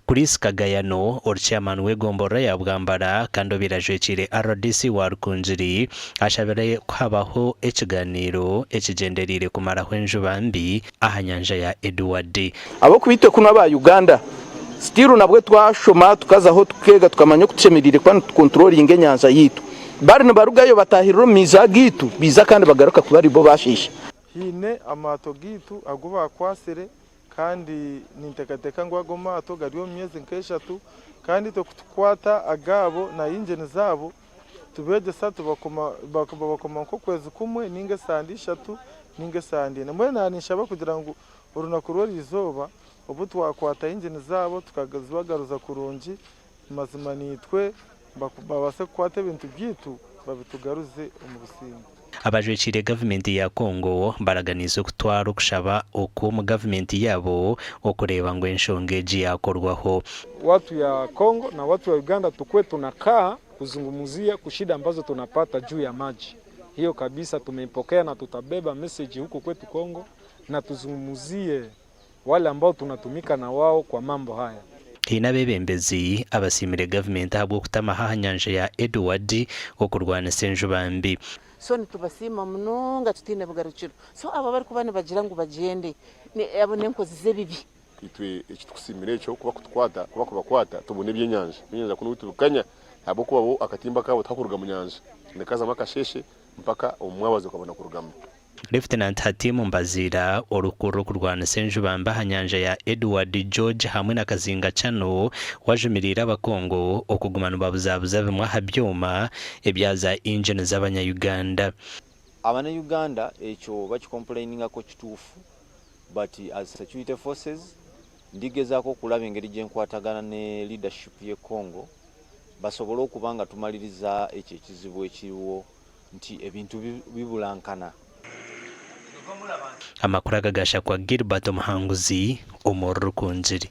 Chris Kagayano, ori chairman w'egomborora ya Bwambara kandi obaire ajwekiire rdc wa Rukungiri ashabire ku habaho ekiganiiro ekigyendereire kumaraho enjuba mbi aha nyanja ya Edward. Ahabw'okuba itwe kunu aba Uganda still nabwe twashoma tukazaho tukeega tukamanya oku tushemereire kuba nitu controllinga enyanja yaitu. Bari nibarugayo batahirira omu maizi agaitu baiza kandi bagaruka kuba aribo bashiisha. Haine amaato gaitu agu baakwatsire Kandi ninteekateeka ngu ago maato gari omu myezi nk'eshatu, kandi itwe ku tukukwata agaabo na yingini zaabo, tubeegyesa tubakoma babakoma nk'okwezi kumwe nainga esande ishatu nainga esande ina. Mbwenu naaba ninshaba kugira ngu orunaku rw'eriizooba obu twakwata yingini zaabo tukazibagaruza kurungi, mazima naitwe babaase kukwata ebintu byaitu babitugaruze omu businge. Abajwekiire gavumenti ya Congo baraganiise okutwara okushaba oku omu gavumenti yaabo okureeba ngu enshonga egi yaakorwaho. Watu ya Congo na watu ya Uganda tukuwe tunakaa kuzungumzia kushida ambazo tunapata juu ya maji. Hiyo kabisa tumeipokea na tutabeba message huko kwetu Congo na tuzungumzie wale ambao tunatumika na wao kwa mambo haya. Haine abeebembezi abasiimire gavumenti ahabw'okutamaho aha nyanja ya Edward okurwanisa enjuba mbi. So nitubasiima munonga tutaine bugarukiro. So abo abarikuba nibagira ngu bagyende, abo n'enkozi z'ebibi. Itwe eki tukusiimira ekyo ku bakutukwata, ku bakubakwata tubona ebyenyanja. Ebyenyanja kunu tubikanya ahabw'okuba bo akatimba kaabo tikakuruga mu nyanja, nikazamu akasheeshe mpaka omu mwabazyo kabona kurugamu. Lieutenant Hatim Mbaziira, orikukurira okurwanisa enjuba mbi aha nyanja ya Edward George hamwe na Kazinga Channel, wajumiriire Abakongo okuguma nibabuzabuza bimwe aha byoma ebya za engine z'abanya Uganda. Abana Uganda ekyo bakikomplainingako kituufu but as security forces ndigezaako okulaba engeri gyenkwatagana ne leadership ye Congo basobole okuba nga tumaliriza ekyo ekizibu ekiriwo nti ebintu bibulankana. Amakuru aga gashakwa Gilbert Omuhanguzi omuri Rukungiri.